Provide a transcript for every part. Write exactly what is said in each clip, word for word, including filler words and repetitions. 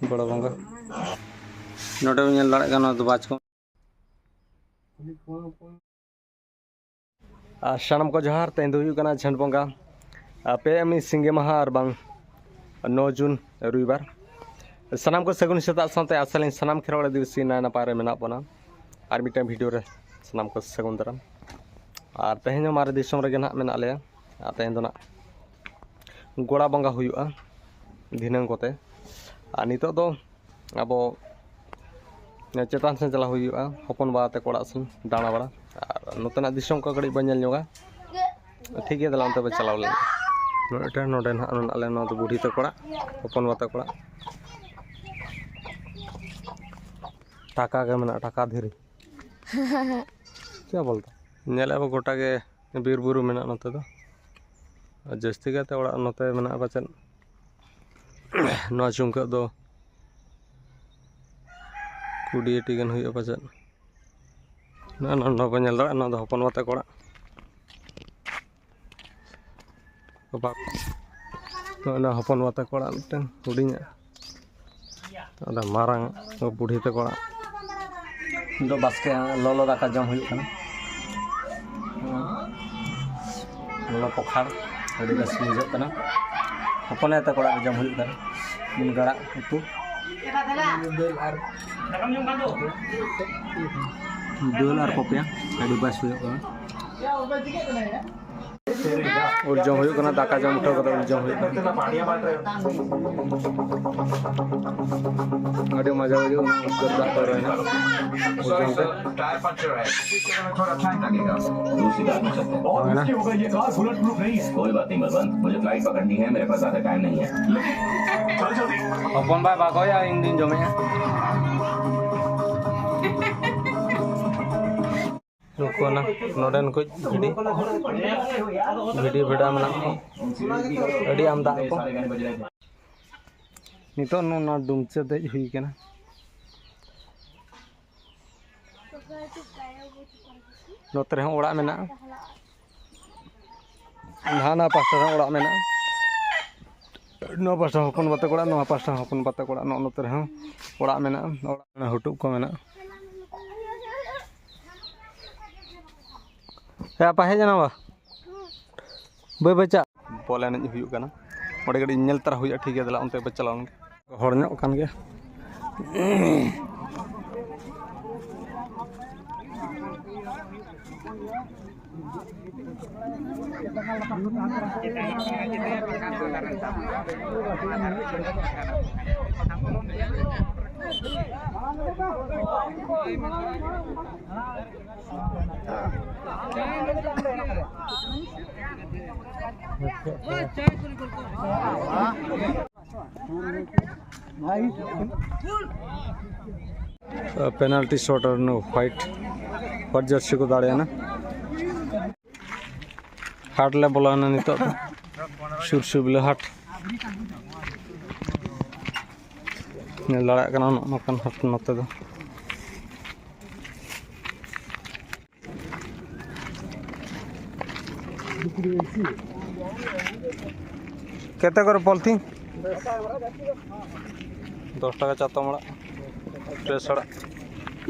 ᱵᱚᱲᱚ ᱵᱚᱸᱜᱟ᱾ ᱱᱚᱰᱮ ᱵᱚᱱ ᱧᱮᱞ ᱫᱟᱲᱮᱭᱟᱜ ᱠᱟᱱᱟ, ᱱᱚᱣᱟ ᱫᱚ ᱵᱟᱪᱠᱚᱢ᱾ ᱟᱨ ᱥᱟᱱᱟᱢ ᱠᱚ ᱡᱚᱦᱟᱨ᱾ ᱛᱮᱦᱮᱧ ᱫᱚ ᱦᱩᱭᱩᱜ ᱠᱟᱱᱟ ᱡᱷᱮᱸᱴ ᱵᱚᱸᱜᱟ, ᱟᱨ ᱯᱮ ᱮᱢᱱᱤ ᱥᱤᱸᱜᱮ ᱢᱟᱦᱟ ᱟᱨ ᱵᱟᱝ ᱱᱚ ᱡᱩᱱ ᱨᱚᱵᱤᱵᱟᱨ᱾ ᱥᱟᱱᱟᱢ ᱠᱚ ᱥᱟᱹᱜᱩᱱ ᱥᱮᱛᱟᱜ ᱥᱟᱶᱛᱮ ᱟᱥᱟᱞᱤᱧ ᱥᱟᱱᱟᱢ ᱠᱷᱮᱨᱣᱟᱲ ᱟᱹᱫᱤᱵᱟᱹᱥᱤ ᱱᱟᱭ ᱱᱟᱯᱟᱭ ᱨᱮ ᱢᱮᱱᱟᱜ ᱵᱚᱱᱟ᱾ ᱟᱨ ᱢᱤᱫᱴᱟᱝ ᱵᱷᱤᱰᱤᱭᱳ ᱨᱮ ᱥᱟᱱᱟᱢ ᱠᱚ ᱥᱟᱹᱜᱩᱱ ᱫᱟᱨᱟᱢ᱾ ᱟᱨ ᱛᱮᱦᱮᱧ ᱦᱚᱸ ᱢᱟᱨᱮ ᱫᱤᱥᱚᱢ ᱨᱮᱜᱮ ᱱᱟᱦᱟᱜ ᱢᱮᱱᱟᱜ ᱞᱮᱭᱟ᱾ ᱟᱨ ᱛᱮᱦᱮᱧ ᱫᱚ ᱱᱟᱜ ᱜᱚᱲᱟ ᱵᱚᱸᱜᱟ ᱦᱩᱭᱩᱜᱼᱟ ᱫᱷᱤᱱᱟᱹᱝ ᱠᱚᱛᱮ᱾ ᱟᱨ ᱱᱤᱛᱚᱜ ᱫᱚ ᱟᱵᱚ ᱪᱮᱛᱟᱱ ᱥᱮᱫ ᱪᱟᱞᱟᱣ ᱦᱩᱭᱩᱜᱼᱟ, ᱦᱚᱯᱚᱱ ᱵᱟ ᱛᱟᱠᱚ ᱚᱲᱟᱜ ᱥᱮᱱ ᱫᱟᱬᱟ ᱵᱟᱲᱟ, ᱟᱨ ᱱᱚᱛᱮᱱᱟᱜ ᱫᱤᱥᱚᱢ ᱠᱚ ᱠᱟᱹᱴᱤᱡ ᱵᱚᱱ ᱧᱮᱞ ᱧᱚᱜᱟ᱾ ᱴᱷᱤᱠ ᱜᱮᱭᱟ, ᱛᱟᱦᱞᱮ ᱚᱱᱛᱮ ᱵᱚ ᱪᱟᱞᱟᱣ ᱞᱮᱱ ᱜᱮ᱾ ᱱᱚᱰᱮ, ᱱᱚᱰᱮ ᱱᱟᱦᱟᱜ ᱢᱮᱱᱟᱜ ᱞᱮᱭᱟ, ᱱᱚᱣᱟ ᱫᱚ ᱵᱩᱰᱷᱤ ᱛᱟᱠᱚ ᱚᱲᱟᱜ, ᱦᱚᱯᱚᱱ ᱵᱟ ᱛᱟᱠᱚ ᱚᱲᱟᱜ᱾ ᱴᱟᱠᱟ ᱜᱮ ᱢᱮᱱᱟᱜᱼᱟ, ᱴᱟᱠᱟ ᱫᱷᱤᱨᱤ᱾ ᱪᱮᱫ ᱵᱚᱞᱛᱮ? ᱧᱮᱞᱮᱫ ᱟᱵᱚ ᱜᱚᱴᱟ ᱜᱮ ᱵᱤᱨ ᱵᱩᱨᱩ ᱢᱮᱱᱟᱜᱼᱟ ᱱᱚᱛᱮ ᱫᱚ᱾ ᱟᱨ ᱡᱟᱹᱥᱛᱤ ᱠᱟᱭᱛᱮ ᱚᱲᱟᱜ ᱱᱚᱛᱮ ᱢᱮᱱᱟᱜᱼᱟ ᱯᱟᱪᱮᱫ ᱱᱚᱣᱟ ᱪᱩᱢᱠᱟᱹᱜ ᱫᱚ ᱠᱩᱲᱤᱭᱟᱹᱴᱤ ᱜᱟᱱ ᱦᱩᱭᱩᱜᱼᱟ ᱯᱟᱪᱮᱫ᱾ ᱱᱚᱜᱼᱚ ᱱᱚᱣᱟ ᱵᱚᱱ ᱧᱮᱞ ᱫᱟᱲᱮᱭᱟᱜᱼᱟ, ᱱᱚᱣᱟ ᱫᱚ ᱦᱚᱯᱚᱱ ᱵᱟ ᱛᱟᱠᱚ ᱚᱲᱟᱜ᱾ ᱱᱚᱜᱼᱚ ᱱᱚᱣᱟ ᱦᱚᱯᱚᱱ ᱵᱟ ᱛᱟᱠᱚ ᱚᱲᱟᱜ ᱢᱤᱫᱴᱟᱝ ᱦᱩᱰᱤᱧᱟᱜ᱾ ᱟᱫᱚ ᱢᱟᱨᱟᱝ ᱵᱩᱰᱷᱤ ᱛᱟᱠᱚ ᱚᱲᱟᱜ ᱫᱚ ᱵᱟᱥᱠᱮ ᱞᱚᱞᱚ ᱫᱟᱠᱟ ᱡᱚᱢ ᱦᱩᱭᱩᱜ ᱠᱟᱱᱟ᱾ ᱞᱚᱞᱚ ᱯᱚᱠᱷᱟᱲ ᱟᱹᱰᱤ ᱵᱮᱥ ᱵᱩᱡᱷᱟᱹᱜ ᱠᱟᱱᱟ᱾ ᱦᱚᱯᱚᱱ ᱟᱭᱳ ᱛᱟᱠᱚ ᱚᱲᱟᱜ ᱨᱮ ᱡᱚᱢ ᱦᱩᱭᱩᱜ ᱠᱟᱱᱟ ᱢᱩᱱᱜᱟᱹ ᱟᱲᱟᱜ ᱩᱛᱩ᱾ ᱫᱟᱹᱞ ᱟᱨ ᱫᱟᱹᱞ ᱟᱨ ᱯᱚᱯᱮᱭᱟ ᱟᱹᱰᱤ ᱵᱮᱥ ᱦᱩᱭᱩᱜ ᱠᱟᱱᱟ᱾ ᱩᱞ ᱡᱚᱢ ᱦᱩᱭᱩᱜ ᱠᱟᱱᱟ, ᱫᱟᱠᱟ ᱡᱚᱢ ᱩᱴᱷᱟᱹᱣ ᱠᱟᱛᱮ ᱩᱞ ᱡᱚᱢ ᱦᱩᱭᱩᱜ ᱠᱟᱱᱟ᱾ ᱟᱹᱰᱤ ᱢᱚᱡᱟ ᱵᱩᱡᱷᱟᱹᱜ ᱠᱟᱱᱟ, ᱩᱫᱽᱜᱟᱹᱨ ᱫᱟᱜ ᱡᱚᱨᱚᱭᱮᱱᱟ᱾ ᱩᱞ ᱡᱚᱢ ᱛᱮ᱾ दूसरी बात में चलते हैं। कोई बात नहीं बलवंत, मुझे फ्लाइट पकड़नी है, मेरे पास ज्यादा टाइम नहीं है। ᱦᱚᱯᱚᱱ ᱵᱟᱭ ᱵᱟᱜᱚᱭᱟ, ᱤᱧ ᱫᱩᱧ ᱡᱚᱢᱮᱜᱼᱟ᱾ ᱱᱩᱠᱩ ᱚᱱᱟ ᱱᱚᱰᱮᱱ ᱠᱚ ᱵᱷᱤᱰᱤ, ᱵᱷᱤᱰᱤ ᱵᱷᱮᱰᱟ ᱢᱮᱱᱟᱜ ᱠᱚ, ᱟᱹᱰᱤ ᱟᱢᱫᱟ ᱠᱚ᱾ ᱱᱤᱛᱚᱜ ᱱᱚᱣᱟ ᱰᱩᱢᱪᱟᱹ ᱫᱮᱡ ᱦᱩᱭ ᱠᱟᱱᱟ᱾ ᱱᱚᱛᱮ ᱨᱮᱦᱚᱸ ᱚᱲᱟᱜ ᱢᱮᱱᱟᱜᱼᱟ, ᱦᱟᱱᱟ ᱯᱟᱥᱴᱟ ᱨᱮᱦᱚᱸ ᱚᱲᱟᱜ ᱢᱮᱱᱟᱜᱼᱟ᱾ ᱱᱚᱣᱟ ᱯᱟᱥᱴᱟ ᱦᱚᱯᱚᱱ ᱵᱟᱛᱮ ᱠᱚᱲᱟ, ᱱᱚᱣᱟ ᱯᱟᱥᱴᱟ ᱦᱚᱯᱚᱱ ᱵᱟᱛᱮ ᱠᱚᱲᱟ, ᱱᱚᱜᱼᱚ ᱱᱚᱛᱮ ᱨᱮᱦᱚᱸ ᱚᱲᱟᱜ ᱢᱮᱱᱟᱜᱼᱟ᱾ ᱚᱲᱟᱜ ᱦᱩᱴᱩᱵ ᱠᱚ ᱢᱮᱱᱟᱜᱼᱟ᱾ ᱦᱮᱸ, ᱟᱯᱟ ᱦᱮᱡ ᱮᱱᱟ ᱵᱟ? ᱵᱟᱹᱭ ᱵᱟᱹᱭ ᱪᱟᱜ᱾ ᱵᱚᱞ ᱮᱱᱮᱡ ᱦᱩᱭᱩᱜ ᱠᱟᱱᱟ, ᱚᱸᱰᱮ ᱠᱟᱹᱴᱤᱡ ᱧᱮᱞ ᱛᱟᱨᱟ ᱦᱩᱭᱩᱜᱼᱟ᱾ ᱴᱷᱤᱠ ᱜᱮᱭᱟ, ᱫᱮᱞᱟ ᱚᱱᱛᱮ ᱵᱚ ᱪᱟᱞᱟᱣ ᱞᱮᱱ ᱜᱮ᱾ ᱦᱚᱲ ᱧᱚᱜ ᱠᱟᱱ ᱜᱮᱭᱟ᱾ ᱯᱮᱱᱟᱞᱴᱤ ᱥᱚᱴ ᱟᱨ ᱱᱚ ᱦᱳᱣᱟᱭᱤᱴ, ᱦᱳᱣᱟᱭᱤᱴ ᱡᱟᱨᱥᱤ ᱠᱚ ᱫᱟᱲᱮᱭᱟᱱᱟ᱾ ᱦᱟᱴ ᱞᱮ ᱵᱚᱞᱚᱭᱮᱱᱟ ᱱᱤᱛᱚᱜ ᱫᱚ, ᱥᱩᱨ ᱥᱩᱨ ᱵᱤᱞᱟᱹ ᱦᱟᱴ᱾ ᱧᱮᱞ ᱫᱟᱲᱮᱭᱟᱜ ᱠᱟᱱᱟ ᱱᱚᱜᱼᱚ ᱱᱚᱝᱠᱟᱱ ᱦᱟᱴ ᱱᱚᱛᱮ ᱫᱚ᱾ ᱠᱮᱛᱮ ᱠᱚᱨᱮ ᱯᱚᱞᱛᱷᱤᱱ? ᱫᱚᱥ ᱴᱟᱠᱟ ᱪᱟᱛᱚᱢ ᱟᱲᱟᱜ, ᱯᱷᱨᱮᱥ ᱟᱲᱟᱜ᱾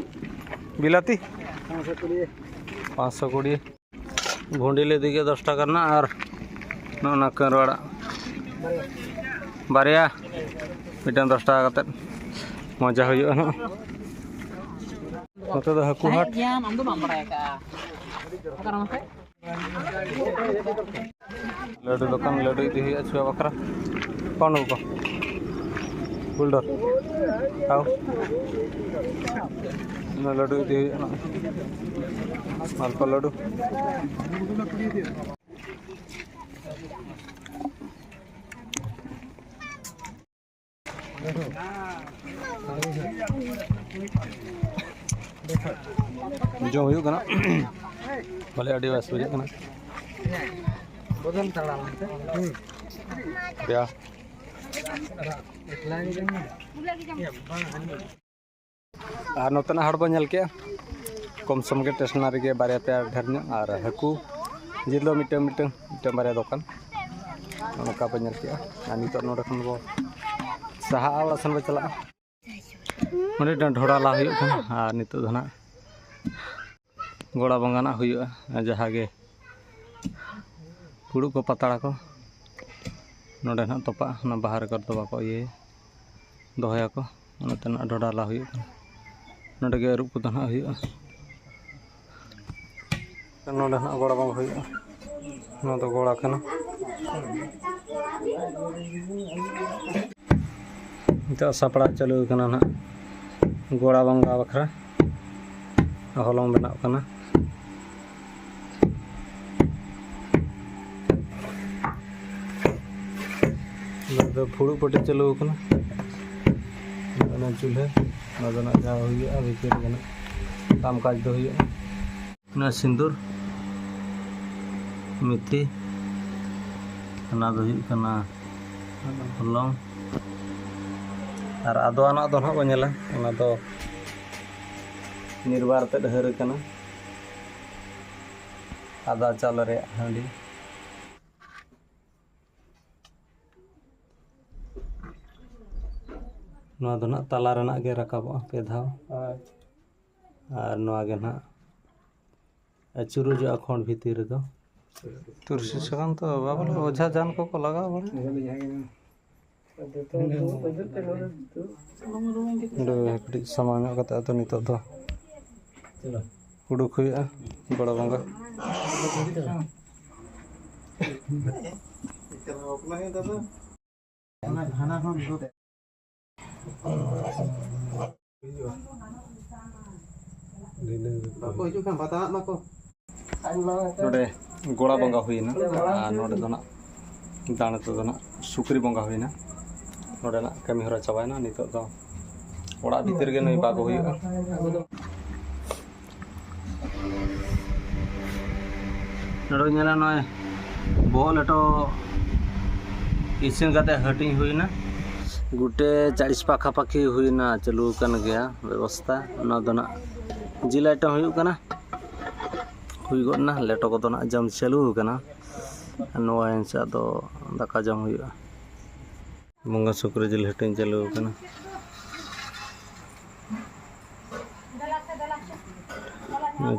ᱵᱤᱞᱟᱹᱛᱤ? ᱯᱟᱸᱪᱥᱚ ᱠᱩᱲᱤ᱾ ᱵᱷᱩᱸᱰᱤ ᱞᱮ ᱤᱫᱤ ᱠᱮᱫ ᱫᱚᱥ ᱴᱟᱠᱟ ᱨᱮᱱᱟᱜ, ᱟᱨ ᱱᱚᱜᱼᱚ ᱱᱟ ᱠᱟᱹᱨᱩ ᱟᱲᱟᱜ ᱵᱟᱨᱭᱟ, ᱢᱤᱫᱴᱟᱝ ᱫᱚᱥ ᱴᱟᱠᱟ ᱠᱟᱛᱮᱫ᱾ ᱢᱚᱡᱟ ᱦᱩᱭᱩᱜᱼᱟ ᱱᱟᱜ᱾ ᱱᱚᱛᱮ ᱫᱚ ᱦᱟᱹᱠᱩ ᱦᱟᱴ᱾ ᱛᱟᱦᱮᱸ ᱜᱮᱭᱟᱢ, ᱟᱢ ᱫᱚ ᱵᱟᱢ ᱵᱟᱲᱟᱭ ᱟᱠᱟᱜᱼᱟ᱾ ᱚᱠᱟᱨᱮ ᱢᱟᱥᱮ? ᱞᱟᱹᱰᱩ ᱫᱚᱠᱟᱱ, ᱞᱟᱹᱰᱩ ᱤᱫᱤ ᱦᱩᱭᱩᱜᱼᱟ ᱪᱷᱩᱣᱟ ᱵᱟᱠᱷᱨᱟ᱾ ᱠᱚᱱ ᱠᱚ? ᱵᱩᱞᱰᱚᱨ᱾ ᱟᱣ᱾ ᱚᱱᱟ ᱞᱟᱹᱰᱩ ᱤᱫᱤ ᱦᱩᱭᱩᱜᱼᱟ ᱱᱟᱜ᱾ ᱢᱟᱞᱯᱟ ᱞᱟᱹᱰᱩ᱾ ᱡᱚᱢ ᱦᱩᱭᱩᱜ ᱠᱟᱱᱟ᱾ ᱵᱚᱞᱮ ᱟᱹᱰᱤ ᱵᱮᱥ ᱵᱩᱡᱷᱟᱹᱜ ᱠᱟᱱᱟ᱾ ᱵᱚᱫᱚᱞ ᱛᱟᱲᱟᱢ ᱛᱮ᱾ ᱦᱩᱸ᱾ ᱭᱟ᱾ ᱟᱨ ᱱᱚᱛᱮᱱᱟᱜ ᱦᱟᱴ ᱵᱚᱱ ᱧᱮᱞ ᱠᱮᱜᱼᱟ, ᱠᱚᱢ ᱥᱚᱢ ᱜᱮ ᱴᱮᱥᱱᱟᱨᱤ ᱜᱮ ᱵᱟᱨᱭᱟ ᱯᱮᱭᱟ ᱰᱷᱮᱨ ᱧᱚᱜ, ᱟᱨ ᱦᱟᱹᱠᱩ ᱡᱤᱞ ᱫᱚ ᱢᱤᱫᱴᱟᱝ ᱢᱤᱫᱴᱟᱝ, ᱢᱤᱫᱴᱟᱝ ᱵᱟᱨᱭᱟ ᱫᱚᱠᱟᱱ᱾ ᱱᱚᱝᱠᱟ ᱯᱮ ᱧᱮᱞ ᱠᱮᱜᱼᱟ᱾ ᱟᱨ ᱱᱤᱛᱚᱜ ᱱᱚᱰᱮ ᱠᱷᱚᱱ ᱵᱚ ᱥᱟᱦᱟᱜᱼᱟ, ᱚᱲᱟᱜ ᱥᱮᱱ ᱵᱚ ᱪᱟᱞᱟᱜᱼᱟ᱾ ᱚᱸᱰᱮ ᱢᱤᱫᱴᱟᱝ ᱰᱷᱚᱲᱟ ᱞᱟ ᱦᱩᱭᱩᱜ ᱠᱟᱱᱟ᱾ ᱟᱨ ᱱᱤᱛᱚᱜ ᱫᱚ ᱱᱟᱜ ᱜᱚᱲᱟ ᱵᱚᱸᱜᱟ ᱱᱟᱜ ᱦᱩᱭᱩᱜᱼᱟ᱾ ᱡᱟᱦᱟᱸ ᱜᱮ ᱯᱷᱩᱲᱩᱜ ᱠᱚ, ᱯᱟᱛᱲᱟ ᱠᱚ ᱱᱚᱰᱮ ᱱᱟᱜ ᱛᱚᱯᱟᱜᱼᱟ᱾ ᱚᱱᱟ ᱵᱟᱦᱟ ᱨᱮ ᱫᱚ ᱵᱟᱠᱚ ᱤᱭᱟᱹᱭᱟ, ᱫᱚᱦᱚᱭᱟᱠᱚ᱾ ᱚᱱᱟᱛᱮ ᱱᱟᱜ ᱰᱷᱚᱰᱟ ᱞᱟ ᱦᱩᱭᱩᱜ ᱠᱟᱱᱟ᱾ ᱱᱚᱰᱮ ᱜᱮ ᱟᱹᱨᱩᱵ ᱠᱚᱫᱚ ᱱᱟᱜ ᱦᱩᱭᱩᱜᱼᱟ᱾ ᱱᱚᱰᱮ ᱱᱟᱜ ᱜᱚᱲᱟ ᱵᱚᱸᱜᱟ ᱦᱩᱭᱩᱜᱼᱟ᱾ ᱱᱚᱣᱟ ᱫᱚ ᱜᱚᱲᱟ ᱠᱟᱱᱟ᱾ ᱱᱤᱛᱚᱜ ᱥᱟᱯᱲᱟᱣ ᱪᱟᱹᱞᱩ ᱠᱟᱱᱟ ᱱᱟᱜ ᱜᱚᱲᱟ ᱵᱚᱸᱜᱟ ᱵᱟᱠᱷᱨᱟ ᱦᱚᱞᱚᱝ ᱵᱮᱱᱟᱣ ᱠᱟᱱᱟ᱾ ᱱᱚᱣᱟ ᱫᱚ ᱯᱷᱩᱲᱩᱜ ᱯᱟᱹᱴᱤ ᱪᱟᱹᱞᱩ ᱟᱠᱟᱱᱟ᱾ ᱚᱱᱟ ᱪᱩᱞᱦᱟᱹ, ᱚᱱᱟ ᱫᱚ ᱱᱟᱜ ᱡᱟᱦᱟᱸ ᱦᱩᱭᱩᱜᱼᱟ, ᱵᱷᱤᱛᱤᱨ ᱨᱮᱜᱮ ᱱᱟᱜ ᱠᱟᱢ ᱠᱟᱡᱽ ᱫᱚ ᱦᱩᱭᱩᱜᱼᱟ᱾ ᱚᱱᱟ ᱥᱤᱸᱫᱩᱨ, ᱢᱤᱛᱷᱤ, ᱚᱱᱟ ᱫᱚ ᱦᱩᱭᱩᱜ ᱠᱟᱱᱟ ᱦᱚᱞᱚᱝ᱾ ᱟᱨ ᱟᱫᱣᱟᱱᱟᱜ ᱫᱚ ᱱᱟᱜ ᱵᱚᱱ ᱧᱮᱞᱟ, ᱚᱱᱟ ᱫᱚ ᱱᱤᱨᱵᱟᱨ ᱛᱮᱫ ᱦᱟᱹᱨ ᱟᱠᱟᱱᱟ᱾ ᱟᱫᱟ ᱪᱟᱣᱞᱮ ᱨᱮᱭᱟᱜ ᱦᱟᱺᱰᱤ᱾ ᱱᱚᱣᱟ ᱫᱚ ᱱᱟᱜ ᱛᱟᱞᱟ ᱨᱮᱱᱟᱜ ᱜᱮ ᱨᱟᱠᱟᱵᱚᱜᱼᱟ ᱯᱮ ᱫᱷᱟᱣ᱾ ᱟᱨ ᱱᱚᱣᱟ ᱜᱮ ᱱᱟᱜ ᱟᱹᱪᱩᱨᱚᱡᱚᱜᱼᱟ ᱠᱷᱚᱸᱰ ᱵᱷᱤᱛᱤᱨ ᱨᱮᱫᱚ᱾ ᱛᱩᱨᱥᱤ ᱥᱟᱠᱟᱢ ᱛᱚ ᱵᱟᱵᱟ ᱚᱡᱷᱟ ᱡᱟᱱ ᱠᱚᱠᱚ ᱞᱟᱜᱟᱣ ᱵᱟᱲᱟᱭᱟ᱾ ᱚᱸᱰᱮ ᱠᱟᱹᱴᱤᱡ ᱥᱟᱢᱟᱝ ᱧᱚᱜ ᱠᱟᱛᱮ ᱟᱫᱚ ᱱᱤᱛᱚᱜ ᱫᱚ ᱩᱰᱩᱠ ᱦᱩᱭᱩᱜᱼᱟ ᱜᱚᱲᱟ ᱵᱚᱸᱜᱟ᱾ ᱵᱟᱠᱚ ᱦᱤᱡᱩᱜ ᱠᱷᱟᱱ ᱵᱟᱛᱟᱣᱟᱜ ᱢᱟᱠᱚ᱾ ᱱᱚᱰᱮ ᱜᱚᱲᱟ ᱵᱚᱸᱜᱟ ᱦᱩᱭᱱᱟ, ᱟᱨ ᱱᱚᱰᱮ ᱫᱚ ᱱᱟᱜ ᱫᱟᱬᱮ ᱛᱮᱫᱚ ᱱᱟᱜ ᱥᱩᱠᱨᱤ ᱵᱚᱸᱜᱟ ᱦᱩᱭᱱᱟ᱾ ᱱᱚᱰᱮᱱᱟᱜ ᱠᱟᱹᱢᱤ ᱦᱚᱨᱟ ᱪᱟᱵᱟᱭᱮᱱᱟ᱾ ᱱᱤᱛᱚᱜ ᱫᱚ ᱚᱲᱟᱜ ᱵᱷᱤᱛᱤᱨ ᱨᱮᱜᱮ ᱱᱩᱭ ᱵᱟᱜᱚ ᱦᱩᱭᱩᱜᱼᱟ᱾ ᱱᱚᱰᱮ ᱧᱮᱞᱟ ᱱᱚᱜᱼᱚᱭ ᱵᱚᱦᱚᱜ ᱞᱮᱴᱚ ᱤᱥᱤᱱ ᱠᱟᱛᱮ ᱦᱟᱹᱴᱤᱧ ᱦᱩᱭᱱᱟ᱾ ᱜᱚᱴᱮ ᱪᱟᱲᱤᱥ ᱯᱟᱠᱷᱟ ᱯᱟᱠᱷᱤ ᱦᱩᱭᱱᱟ, ᱪᱟᱹᱞᱩ ᱟᱠᱟᱱ ᱜᱮᱭᱟ ᱵᱮᱵᱚᱥᱛᱟ᱾ ᱚᱱᱟ ᱫᱚ ᱱᱟᱜ ᱡᱤᱞ item ᱦᱩᱭᱩᱜ ᱠᱟᱱᱟ, ᱦᱩᱭ ᱜᱚᱫ ᱮᱱᱟ᱾ ᱞᱮᱴᱚ ᱠᱚᱫᱚ ᱱᱟᱜ ᱡᱚᱢ ᱪᱟᱹᱞᱩ ᱟᱠᱟᱱᱟ᱾ ᱟᱨ ᱱᱚᱣᱟ ᱦᱤᱥᱟᱹᱵ ᱫᱚ ᱫᱟᱠᱟ ᱡᱚᱢ ᱦᱩᱭᱩᱜᱼᱟ᱾ ᱵᱚᱸᱜᱟ ᱥᱩᱠᱨᱤ ᱡᱤᱞ ᱦᱟᱹᱴᱤᱧ ᱪᱟᱹᱞᱩ ᱟᱠᱟᱱᱟ᱾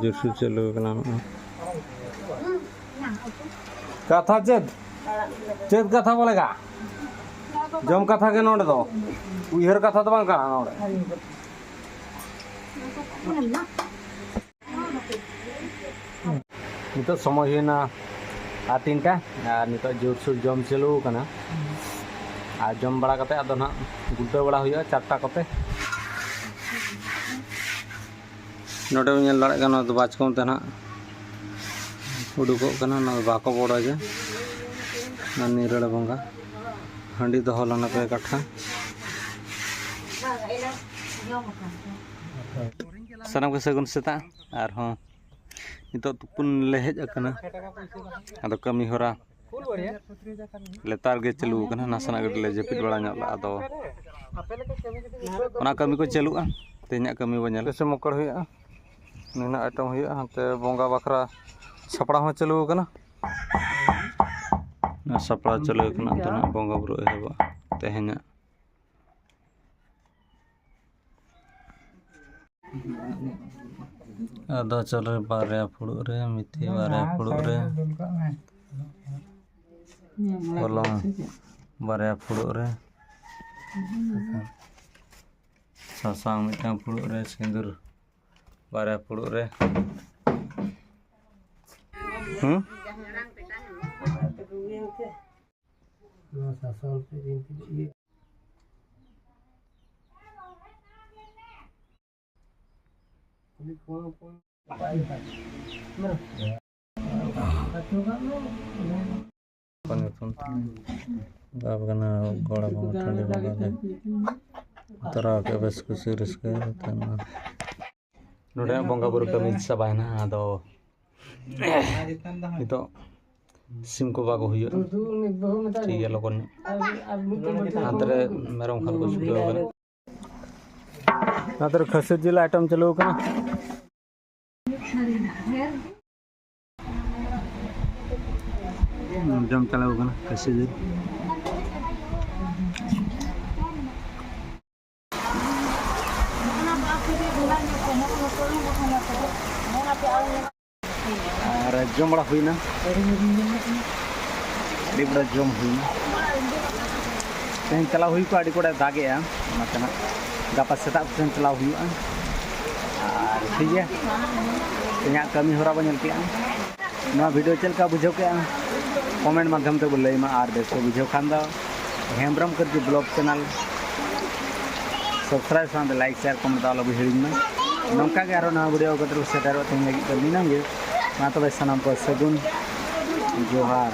ᱡᱳᱨᱥᱳᱨ ᱪᱟᱹᱞᱩ ᱟᱠᱟᱱᱟ ᱱᱚᱜᱼᱚᱭ᱾ ᱠᱟᱛᱷᱟ ᱪᱮᱫ? ᱪᱮᱫ ᱠᱟᱛᱷᱟ ᱵᱚᱞᱮᱜᱟ? ᱡᱚᱢ ᱠᱟᱛᱷᱟ ᱜᱮ ᱱᱚᱰᱮ ᱫᱚ, ᱩᱭᱦᱟᱹᱨ ᱠᱟᱛᱷᱟ ᱫᱚ ᱵᱟᱝ ᱠᱟᱱᱟ ᱱᱚᱰᱮ᱾ ᱱᱤᱛᱚᱜ ᱥᱚᱢᱚᱭ ᱦᱩᱭᱱᱟ ᱟᱨ ᱛᱤᱱᱴᱟ, ᱟᱨ ᱱᱤᱛᱚᱜ ᱡᱳᱨᱥᱳᱨ ᱡᱚᱢ ᱪᱟᱹᱞᱩ ᱟᱠᱟᱱᱟ᱾ ᱟᱨ ᱡᱚᱢ ᱵᱟᱲᱟ ᱠᱟᱛᱮ ᱟᱫᱚ ᱱᱟᱦᱟᱜ ᱜᱩᱲᱫᱟᱹᱣ ᱵᱟᱲᱟ ᱦᱩᱭᱩᱜᱼᱟ ᱪᱟᱨᱴᱟ ᱠᱚᱛᱮ᱾ ᱱᱚᱰᱮ ᱵᱚᱱ ᱧᱮᱞ ᱫᱟᱲᱮᱭᱟᱜ ᱠᱟᱱᱟ, ᱱᱚᱣᱟ ᱫᱚ ᱵᱟᱪᱠᱚᱢ ᱛᱮ ᱱᱟᱦᱟᱜ ᱩᱰᱩᱠᱚᱜ ᱠᱟᱱᱟ, ᱱᱚᱣᱟ ᱫᱚ ᱵᱟᱠᱚ ᱵᱚᱲᱚᱡᱟ᱾ ᱱᱚᱣᱟ ᱱᱤᱨᱟᱹᱲ ᱵᱚᱸᱜᱟ ᱦᱟᱺᱰᱤ ᱫᱚᱦᱚ ᱞᱮᱱᱟ ᱯᱮ ᱠᱟᱴᱷᱟ᱾ ᱥᱟᱱᱟᱢ ᱠᱚ ᱥᱟᱹᱜᱩᱱ ᱥᱮᱛᱟᱜ᱾ ᱟᱨᱦᱚᱸ ᱱᱤᱛᱚᱜ ᱛᱩᱯᱩᱱ ᱞᱮ ᱦᱮᱡ ᱟᱠᱟᱱᱟ᱾ ᱟᱫᱚ ᱠᱟᱹᱢᱤ ᱦᱚᱨᱟ ᱞᱮᱛᱟᱲ ᱜᱮ ᱪᱟᱹᱞᱩ ᱟᱠᱟᱱᱟ᱾ ᱱᱟᱥᱮᱱᱟᱜ ᱠᱟᱹᱴᱤᱡ ᱞᱮ ᱡᱟᱹᱯᱤᱫ ᱵᱟᱲᱟ ᱧᱚᱜ ᱞᱮᱫᱟ, ᱟᱫᱚ ᱚᱱᱟ ᱠᱟᱹᱢᱤ ᱠᱚ ᱪᱟᱹᱞᱩᱜᱼᱟ᱾ ᱛᱮᱦᱮᱧᱟᱜ ᱠᱟᱹᱢᱤ ᱵᱚᱱ ᱧᱮᱞᱟ᱾ ᱯᱚᱭᱥᱟ ᱢᱚᱠᱚᱲ ᱦᱩᱭᱩᱜᱼᱟ᱾ ᱱᱤᱱᱟᱹᱜ ᱟᱭᱴᱮᱢ ᱦᱩᱭᱩᱜᱼᱟ᱾ ᱦᱟᱱᱛᱮ ᱵᱚᱸᱜᱟ ᱵᱟᱠᱷᱨᱟ ᱥᱟᱯᱲᱟᱣ ᱦᱚᱸ ᱪᱟᱹᱞᱩ ᱟᱠᱟᱱᱟ᱾ ᱥᱟᱯᱲᱟᱣ ᱪᱟᱹᱞᱩ ᱟᱠᱟᱱᱟ᱾ ᱟᱫᱚ ᱱᱟᱜ ᱵᱚᱸᱜᱟ ᱵᱩᱨᱩ ᱮᱦᱚᱵᱚᱜᱼᱟ ᱛᱮᱦᱮᱧᱟᱜ᱾ ᱟᱫᱚ ᱪᱚᱞᱚ ᱵᱟᱨᱭᱟ ᱯᱷᱩᱲᱩᱜ ᱨᱮ, ᱢᱤᱫᱴᱤᱡ ᱵᱟᱨᱭᱟ ᱯᱷᱩᱲᱩᱜ ᱨᱮ, ᱦᱚᱞᱚᱝ ᱵᱟᱨᱭᱟ ᱯᱷᱩᱲᱩᱜ ᱨᱮ, ᱥᱟᱥᱟᱝ ᱢᱤᱫᱴᱟᱝ ᱯᱷᱩᱲᱩᱜ ᱨᱮ, ᱥᱤᱸᱫᱩᱨ ᱵᱟᱨᱭᱟ ᱯᱷᱩᱲᱩᱜ ᱨᱮ᱾ ᱦᱩᱸ? ᱵᱟᱯ ᱠᱟᱱᱟ ᱜᱚᱲᱟ ᱵᱚᱸᱜᱟ ᱴᱟᱺᱰᱤ ᱵᱚᱸᱜᱟ ᱞᱮ ᱛᱚᱨᱟᱣ ᱠᱮᱫ, ᱵᱮᱥ ᱠᱩᱥᱤ ᱨᱟᱹᱥᱠᱟᱹ ᱛᱟᱦᱮᱱᱟ᱾ ᱱᱚᱰᱮ ᱵᱚᱸᱜᱟ ᱵᱩᱨᱩ ᱠᱟᱹᱢᱤ ᱪᱟᱵᱟᱭᱮᱱᱟ, ᱟᱫᱚ ᱱᱤᱛᱚᱜ ᱥᱤᱢ ᱠᱚ ᱵᱟᱜᱚ ᱦᱩᱭᱩᱜᱼᱟ᱾ ᱴᱷᱤᱠ ᱜᱮᱭᱟ, ᱞᱚᱜᱚᱱ ᱧᱚᱜ᱾ ᱦᱟᱱᱛᱮ ᱨᱮ ᱢᱮᱨᱚᱢ ᱠᱷᱟᱱ ᱠᱚ ᱪᱷᱩᱴᱟᱹᱣ ᱠᱟᱱᱟ᱾ ᱱᱚᱛᱮ ᱨᱮ ᱠᱷᱟᱹᱥᱤ ᱡᱤᱞ ᱟᱭᱴᱮᱢ ᱪᱟᱹᱞᱩ ᱟᱠᱟᱱᱟ᱾ ᱡᱚᱢ ᱪᱟᱞᱟᱣ ᱠᱟᱱᱟ ᱠᱷᱟᱹᱥᱤ ᱡᱤᱞ᱾ ᱟᱨ ᱡᱚᱢ ᱵᱟᱲᱟ ᱦᱩᱭᱱᱟ, ᱟᱹᱰᱤ ᱵᱮᱲᱟ ᱡᱚᱢ ᱦᱩᱭᱱᱟ᱾ ᱛᱮᱦᱮᱧ ᱪᱟᱞᱟᱣ ᱦᱩᱭ ᱠᱚᱜᱼᱟ, ᱟᱹᱰᱤ ᱠᱚᱲᱟ ᱫᱟᱜᱮᱜᱼᱟ, ᱚᱱᱟᱛᱮ ᱱᱟᱜ ᱜᱟᱯᱟ ᱥᱮᱛᱟᱜ ᱥᱮᱱ ᱪᱟᱞᱟᱣ ᱦᱩᱭᱩᱜᱼᱟ᱾ ᱟᱨ ᱴᱷᱤᱠ ᱜᱮᱭᱟ, ᱤᱧᱟᱹᱜ ᱠᱟᱹᱢᱤ ᱦᱚᱨᱟ ᱵᱚᱱ ᱧᱮᱞ ᱠᱮᱜᱼᱟ᱾ ᱱᱚᱣᱟ ᱵᱷᱤᱰᱤᱭᱳ ᱪᱮᱫ ᱞᱮᱠᱟ ᱵᱩᱡᱷᱟᱹᱣ ᱠᱮᱜᱼᱟ, ᱠᱚᱢᱮᱱᱴ ᱢᱟᱫᱽᱫᱷᱚᱢ ᱛᱮ ᱵᱚ ᱞᱟᱹᱭ ᱢᱟ, ᱟᱨ ᱵᱮᱥ ᱠᱚ ᱵᱩᱡᱷᱟᱹᱣ ᱠᱷᱟᱱ ᱫᱚ ᱦᱮᱢᱵᱨᱚᱢ ᱠᱟᱹᱨᱡᱤ ᱵᱞᱚᱜ ᱪᱮᱱᱮᱞ ᱥᱟᱵᱥᱠᱨᱟᱭᱤᱵ ᱥᱟᱶᱛᱮ ᱞᱟᱭᱤᱠ, ᱥᱮᱭᱟᱨ, ᱠᱚᱢᱮᱱᱴ ᱫᱚ ᱟᱞᱚ ᱵᱚ ᱦᱤᱲᱤᱧ ᱢᱟ᱾ ᱱᱚᱝᱠᱟ ᱜᱮ ᱟᱨᱦᱚᱸ ᱱᱟᱣᱟ ᱵᱷᱤᱰᱤᱭᱳ ᱟᱹᱜᱩ ᱠᱟᱛᱮ ᱵᱚ ᱥᱮᱴᱮᱨᱚᱜ, ᱛᱮᱦᱮᱧ ᱞᱟᱹᱜᱤᱫ ᱫᱚ ᱱᱤᱱᱟᱹᱝ ᱜᱮ᱾ ᱢᱟ ᱛᱚᱵᱮ ᱥᱟᱱᱟᱢ ᱠᱚ ᱥᱟᱹᱜᱩᱱ ᱡᱚᱦᱟᱨ᱾